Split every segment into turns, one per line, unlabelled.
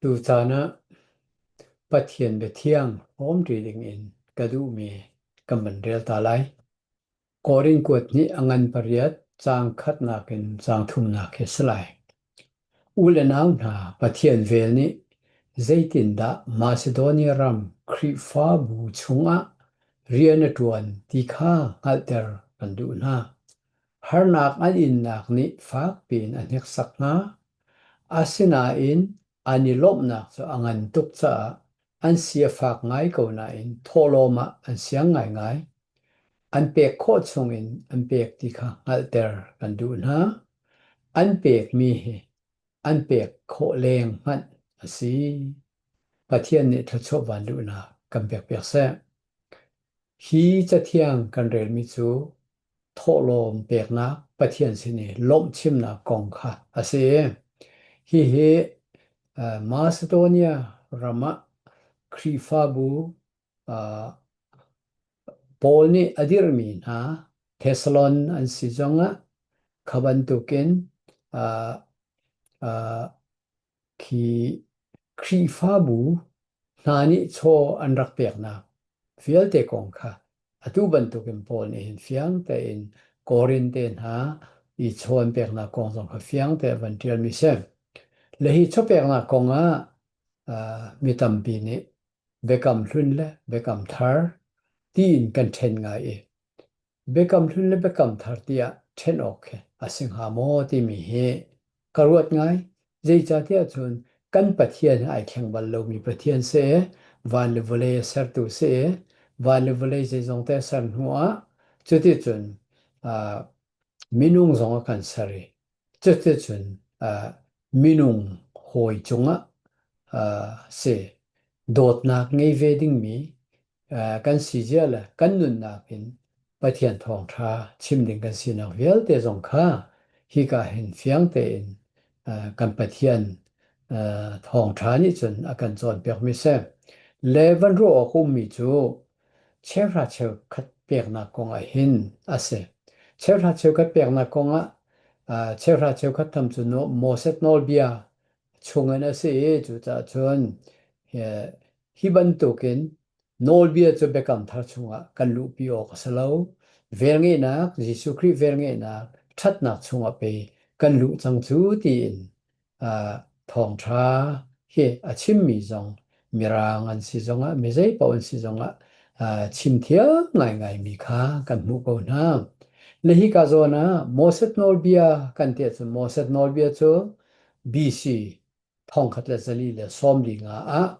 Tucaan ah Pathian biathiang hrawmṭi dingin ka duhmi kan van rel ta lai. Korin kuat nih a ngan pariat caang khatnak in caang thumnak hi a si lai. U le nau hna, Pathian vel nih zeitindah Masidonia ram Khrihfabu chungah rian a ṭuan ti kha hngalhter kan duh hna. Harnak an innak nih fakpi in a hneksak hna. Asinain an i lawmhnak cu a ngan tuk caah an si a fak ngai ko nain thawhlawm ah an siang ngaingai. An pek khawh chungin an pek ti kha hngalhter kan duh hna. An pekmi hi an pek khawh leng hmanh a si. Pathian nih thluachuah vanluhnak kan pekpiak seh. Hi cathiang kan relmi cu thawhlawm peknak Pathian sin i lawmhchimnak kong kha a si. Hihi Macedonia ram ah Khrihfabu Paul nih a dirhmi hna Thessalon an si zongah kha bantukin khi Khrihfabu hna nih chaw an rak peknak vialte kong kha atu bantukin Paul nih hin fiang tein Korin te hna i chaw an peknak kong zong kha fiang te a van ṭialmi si. Le hi chaw peknak kong ah mi tampi nih Biakam Hlun le Biakam Thar tiin kan ṭhen ngai i Biakam Hlun le Biakam Thar tiah ṭhen awk khi a si hnga maw timi hi ka ruat ngai. Zeicahtiah cun kan Pathian hi ai thleng bal lomi Pathian si i van le vawlei a sertu si i van le vawlei zeizong te a ser hnuah cuticun uh, minung zong a kan ser i cuticun uh, minung hawi cungah uh, si dawtnak ngei ve dingmi kan si zia le kan nunnak in Pathian thawngṭha chim ding kan sinak vialte zong kha hika hin fiang tein kan Pathian thawngṭha nih cun a kan cawnpiakmi si. Le van ruah awk ummi cu cheuhra cheukhat peknak kong ah hin a si. Cheuhra cheukhat peknak kong ah cheuhra cheukhat tham cu Moses nawlbia chungin a si i cucaah cun Hi bantukin nawlbia cu Biakam Thar chungah kan luhpi awk a si lo. Velngeihnak, Jesuh Khrih velngeihnak, ṭhatnak chungah pei kan luh cang cu tiin uh, thawngṭha hi a chimmi zong Mirang an si zongah, mi zeipaoh an si zongah uh, chim thiam ngaingaimi kha kan hmuh ko hna. Le hika zawn ah Moses nawlbia kan ti ahcun Moses nawlbia cu BC 1445 ah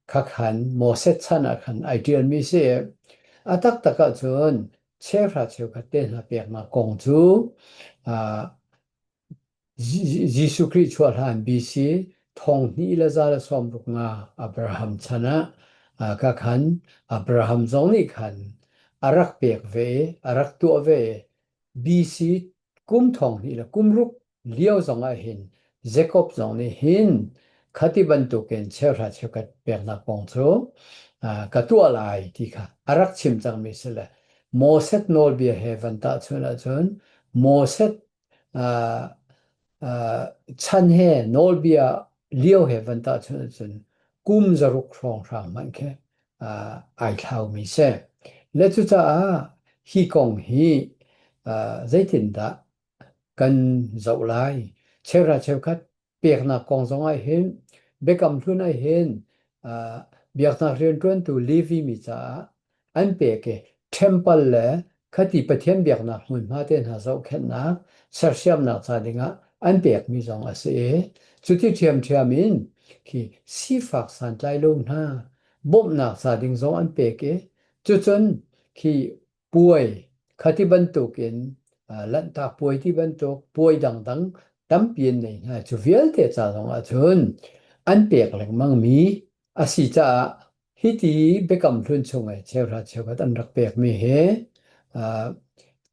khakhan Moses chan ah khan ai ṭialmi si. A taktak ahcun cheuhra cheukhat te hna peknak kong cu uh, Jesuh Khrih chuah hlan BC 2165 Abraham chan ah uh, khakhan Abraham zong nih khan a rak pek ve a rak tuah ve BC kum thong hnih le kum ruk lio zong ah hin Jakob zong nih hin khati bantukin cheuhra cheukhat peknak kong cu ka tuah lai ti kha a rak chim cangmi si le Moses nawlbia he van tahchunh ahcun Moses chan he nawlbia lio he van tahchunh ahcun kum zaruk hrawnghrang hmanh khi ai thlaumi si. Le cucaah hi kong hi zeitindah kan zoh lai. Cheuhra cheukhat peknak kong zong ah hin Biakam Hlun ah hin uh, biaknak rianṭuantu Levi mi caah an pek i temple le khati Pathian biaknak hmunhma te hna zohkhenhnak sersiamnak ca dingah an pekmi zong a si i cuti ṭhiamṭhiam in khi sifak santlai lo hna bawmhnak ca ding zong an pek i cucun khi puai khati bantukin Lanhtak puai ti bantuk puai dangdang tampi an nei hna. Cu vialte ca zong ahcun an pek lengmangmi a si caah hiti Biakam Hlun chung i cheuhra cheukhat an rak pekmi hi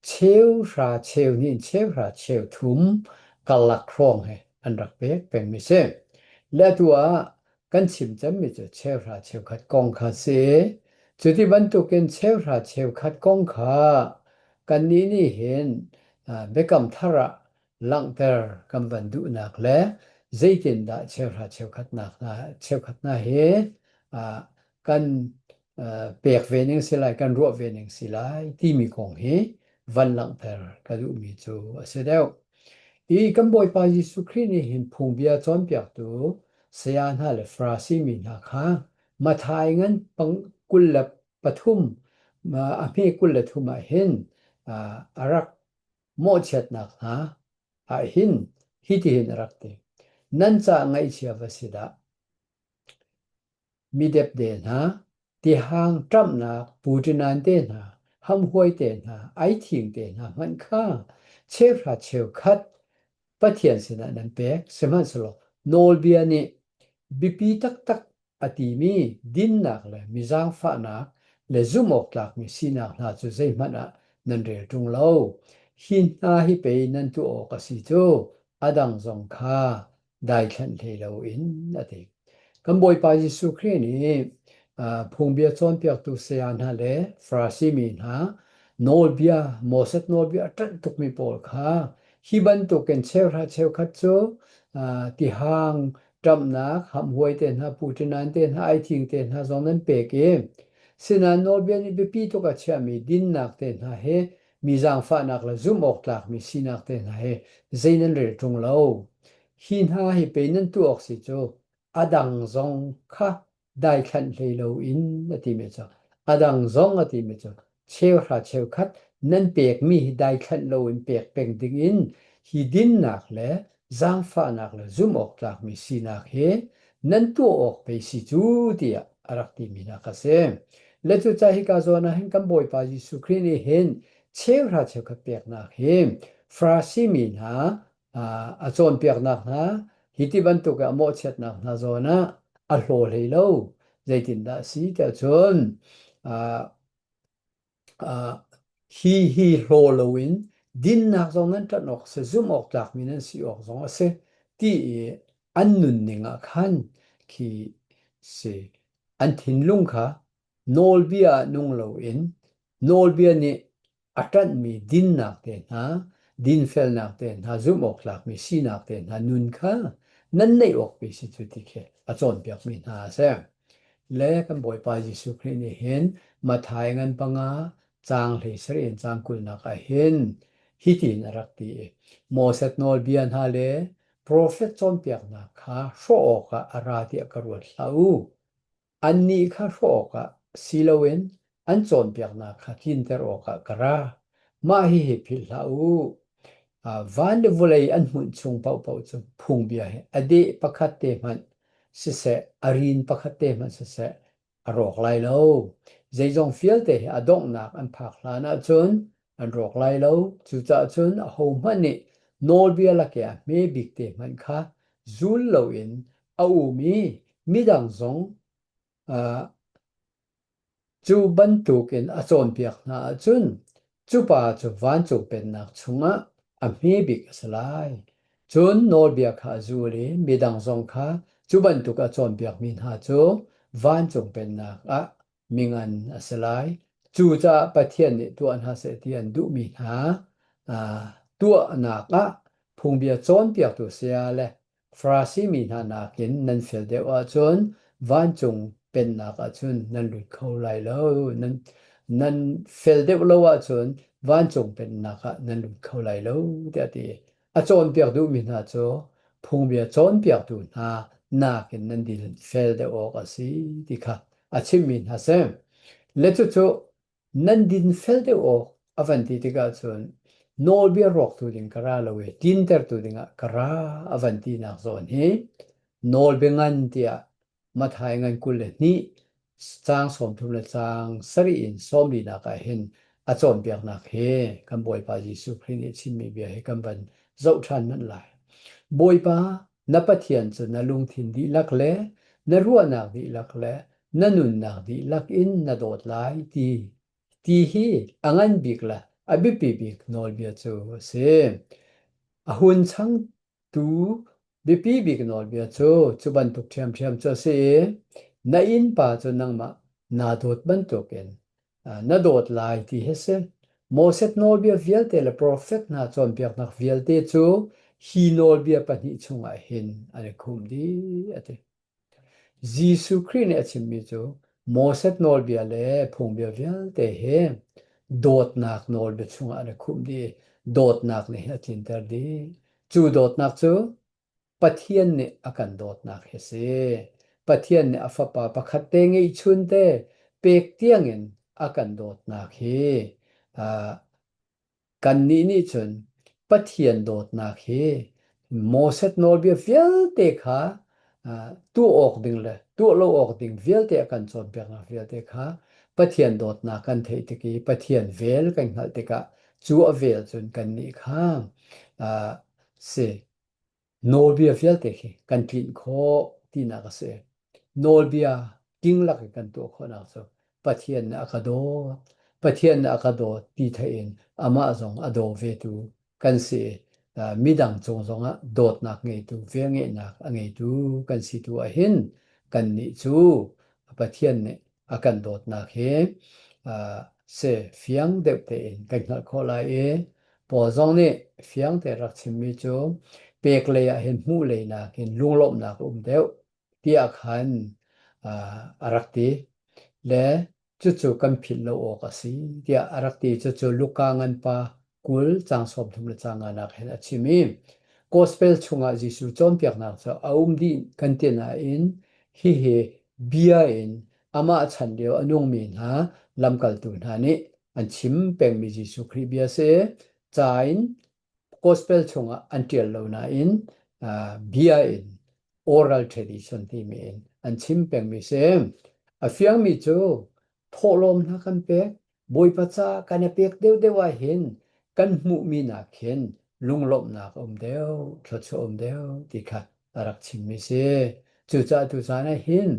cheuhra cheu hnih in cheuhra cheu thum karlak hrawng he an rak pek pengmi si. Le atu ah kan chim cemmi cu cheuhra cheukhat kong kha si. Cuti bantukin cheuhra cheukhat kong kha kannih nih hin Biakam Thar ah langhter kan van duhnak le Zeitindah cheuhra cheukhatnak hna cheukhat hna hi kan pek ve ning si lai, kan ruah ve ning si lai timi kong hi van langhter ka duhmi cu a si deuh. I kan Bawipa Jesuh Khrih nih hin phungbia cawnpiaktu saya hna le Farasi mi hna kha Matthai ngan pang 23 a hme 23 ah hin a rak mawhchiatnak hna ah hin hitihin a rak ti. Nan ca ngaihchia va si dah. Mi depde hna, tihang ṭamhnak puṭinan te hna, hamhuai te hna, aithing te hna hmanh kha cheuhra cheukhat Pathian sinah nan pek. Sihmanhsehlaw nawlbia nih biapi taktak a timi dinnak le mi zaangfahnak le zumhawktlakmi sinak hna cu zeihmanh ah nan rel ṭung lo. Hi hna hi pei nan tuah awk a si cu, a dang zong kha daithlanh hlei loin a ti. Kan Bawipa Jesuh Khrih nih phungbia cawnpiaktu saya hna le Farasi mi hna nawlbia, Moses nawlbia a ṭanh tukmi pawl kha hi bantukin cheuhra cheukhat cu tihang ṭamhnak, hamhuai te hna, puṭinan te hna, aithing te hna zong nan pek i sinain nawlbia nih biapi tuk a chiahmi dinnak te hna he mi zaangfahnak le zumh awk tlakmi sinak te hna he zei nan rel ṭung lo. Hi hna hi pei nan tuah awk si cu a dang zong kha daithlanh hlei loin a timi cu a dang zong a timi cu cheuhra cheukhat nan pekmi hi daithlanh loin pek peng dingin hi dinnak le zaangfahnak le zumh awk tlakmi sinak hi nan tuah awk pei si cu tiah a rak timi hna kha si. Le cucaah hika zawn ah hin kan Bawipa Jesuh Khrih nih hin cheuhra cheukhat peknak hi Farasi mi hna a cawnpiaknak hna hi ti bantuk a mawhchiatnak hna zawn ah a hlaw hlei lo. Zeitindah a si tiah cun Hi hi hlaw loin dinnak zong nan ṭanh awk a si, zumh awk tlakmi nan si awk zong a si ti i an nunning ah khan khi si an thinlung kha nawlbia ah nung loin nawlbia nih a ṭanhmi dinnak te hna, dinfelnak te hna, zumh awk tlakmi sinak te hna nun kha nan neih awk pi si cu ti khi a cawnpiakmi hna a si. Le kan Bawipa Jesuh Khrih nih hin Matthai ngan panga caang 17 in caang 20 ah hin hitin a rak ti i Moses nawlbia hna le profet cawnpiaknak kha hrawh awkah a ra tiah ka ruat hlah u. Annih kha hrawh awkah si loin an cawnpiaknak kha tlinter awkah ka ra. Mah hihi philh hlah u. Van le vawlei an hmunh chung paohpaoh cu phungbia hi a deh pakhat te hmanh siseh, a rin pakhat te hmanh siseh, a rawk lai lo. Zeizong vialte hi a donghnak an phak hlan ahcun an rawk lai lo. Cucaah cun ahohmanh nih nawlbia lak i a hme bik te hmanh kha zul loin a um i midang zong Cu bantukin a cawnpiak hna ahcun cu pa cu vancung pennak chungah a hme bik a si lai. Cun nawlbia kha a zul i midang zong kha cu bantuk a cawnpiakmi hna cu vancung pennak ah mingan a si lai. Cucaah Pathian nih tuah hna seh ti an duhmi hna tuahnak ah phungbia cawnpiaktu saya le Farasi mi hna nakin nan fel deuh ahcun vancung pennak ahcun nan lut kho lai lo. Nan, nan fel deuh lo ahcun vancung pennak ah nan lut kho lai lo tiah a ti. A cawnpiak duhmi hna cu phungbia cawnpiaktu hna nakin nan dil fel deuh awk a si ti kha a chimmi hna si. Le cucu Nan dinfel deuh awk a van ti tikah cun nawlbia rawktu ding ka ra lo i tlintertu dingah ka ra a van tinak zawn hi nawlbia ngan tiah Matthai ngan 22 caang 30 le caang sarih in sawmlinak ah hin a cawnpiaknak hi kan Bawipa Jesuh Khrih nih chimmi bia hi kan van zoh ṭhan hmanh lai. Bawipa na Pathian cu na lungthin dihlak le na ruahnak dihlak le na nunnak dihlak in na dawt lai ti ti hi a ngan bik le a biapi bik nawlbia cu a si. A hun changtu biapi bik nawlbia cu cu bantuk ṭhiamṭhiam cu a si i na innpa cu nangmah naa dawt bantukin na dawt lai ti hi a si. Moses nawlbia vialte le profet hna cawnpiaknak vialte cu hi nawlbia pahnih chungah hin an i khumh dih a ti. Jesuh Khrih nih a chimmi cu Moses nawlbia le phungbia vialte hi dawtnak nawlbia chungah an i khumh dih i dawtnak nih hin a tlinter dih. Cu dawtnak cu Pathian nih a kan dawtnak hi a si. Pathian nih a Fapa pakhat te ngeihchun te pek tiangin a kan dawtnak hi Kannih nih cun Pathian dawtnak hi Moses nawlbia vialte kha tuah awk ding le tuah lo awk ding vialte a kan cawnpiaknak vialte kha Pathian dawtnak kan theih tik i Pathian vel kan hngalh tikah cu a vel cun kannih kha si Nawlbia vialte khi kan tlinh khawh tinak a si. Nawlbia kinglak in kan tuah khawhnak cu Pathian nih a ka dawt, Pathian nih a ka dawt ti theih in amah zong a daw vetu kan si i midang cung zongah dawtnak ngeitu, velngeihnak a ngeitu kan si tu ahhin kannih cu Pathian nih a kan dawtnak hi si fiang deuh tein kan hngalh khawh lai i Paul zong nih fiang te rak chimmi cu pek lei ah hin hmuh lei nakin lunglawmhnak a um deuh tiah khan a rak ti. Le cucu kan philh lo awk a si tiah a rak ti. Cucu Luka nganpa 20 caang 30 le caang nganak hin a chim i Gospel chungah Jesuh cawnpiaknak cu a um dih kan ti nain hihi bia in amah chan lio a nungmi hna lamkaltu hna nih an chim pengmi Jesuh Khrih bia si. Ca in Gospel chungah an ṭial lo nain bia in oral tradition timi in an chim pengmi si. A fiangmi cu thawhlawm hna kan pek, Bawipa ca kan i pek deuhdeuh ahhin kan hmuhmi nakkhin lunglawmhnak a um deuh, thluachuah a um deuh ti kha a rak chimmi si. Cucaah tuzaan ah hin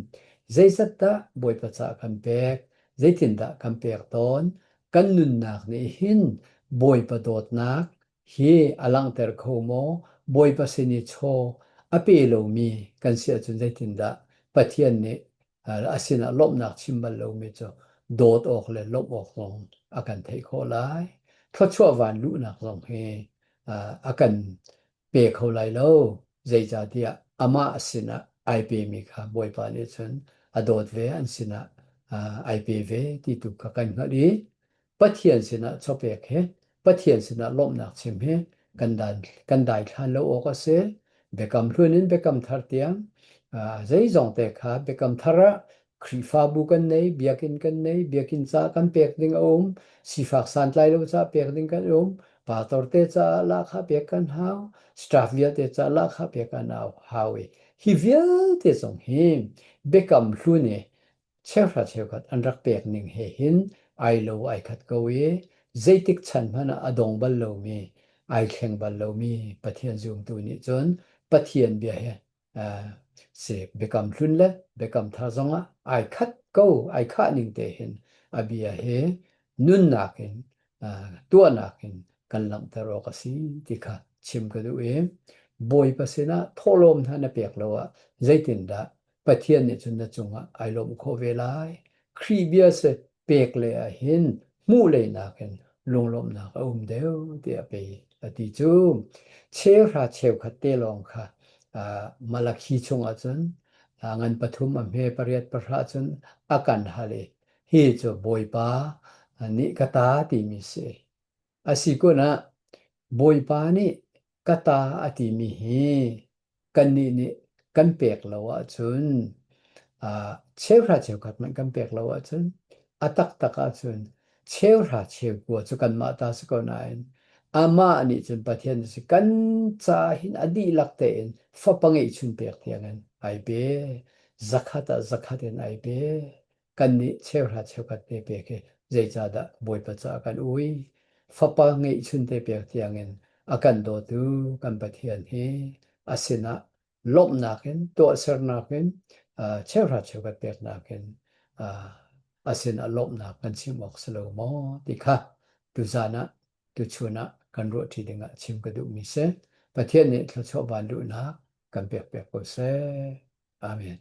zeizat dah Bawipa ca kan pek, zeitindah kan pek tawn, kan nunnak nih hin Bawipa dawtnak hi a langhter kho maw? Bawipa sin i chaw a pe lomi kan si ahcun zeitindah Pathian nih a sinah lawmhnak chim bal lomi cu dawt awk le lawmh awk zong a kan theih khawh lai. Thluachuah van luhnak zong hi a kan pe kho lai lo. Zeicahtiah amah sinah ai pemi kha Bawipa nih cun a dawt ve, an sinah ai pe ve ti tu kha kan hngalh i Pathian sinah chawpek he Pathian sinah lawmhnak chim hi kan dan kan daithlan lo awk a si. Biakam hlun in biakam thar tiang zeizong te kha biakam thar ah Khrihfabu kan nei, biakinn kan nei, biakinn ca kan pek ding a um, sifak santlai lo ca pek ding kan um, pastor te caah lahkhah pek kan hau, staff vialte caah lahkhah pek kan hau i hi vialte zong hi biakam hlun i cheuhra cheukhat an rak pek ning he hin ai lo ai khat ko i zeitik chan hmanh ah a dong bal lomi ai thleng bal lomi Pathian zumtu nih cun Pathian bia he si biakam hlun le biakam thar zongah ai khat ko ai khah ning te hin a bia he nunnak in tuahnak in kan langhter awk a si ti kha chim ka duh i Bawipa sinah thawhlawm hna na pek lo ah zeitindah Pathian nih cun na cungah ai lawmh khawh ve lai. Khrih bia si pek le ah hin hmuh lei nakin lunglawmhnak a um deuh tiah pei a ti cu. Cheuhra cheukhat te lawng kha Malakhi chungah cun ngan pathum a hme pariat pahra cun a kan hal i hi cu Bawipa nih ka ta timi si. A si kun ah Bawipa nih ka ta a timi hi kannih nih kan pek lo ahcun cheuhra cheukhat hmanh kan pek lo ahcun a taktak ahcun cheuhra cheukua cu kanmah ta si ko nain amah nih cun Pathian si kan ca hin a dihlak tein fapa ngeihchun pek tiangin ai pe zakhat ah zakhat in ai pe kannih cheuhra cheukhat te pek hi zeicahdah Bawipa caah kan ui fapa ngeihchun te pek tiangin a kan dawtu kan Pathian hi a sinah lawmhnak in tuahsernak in cheuhra cheukhat peknak in a sinah lawmhnak kan chim awk si lo maw ti kha tuzan ah tuchun ah kan ruahṭi dingah chim ka duhmi si. Pathian nih thluachuah van luhnak kan pek piak ko seh. Amen.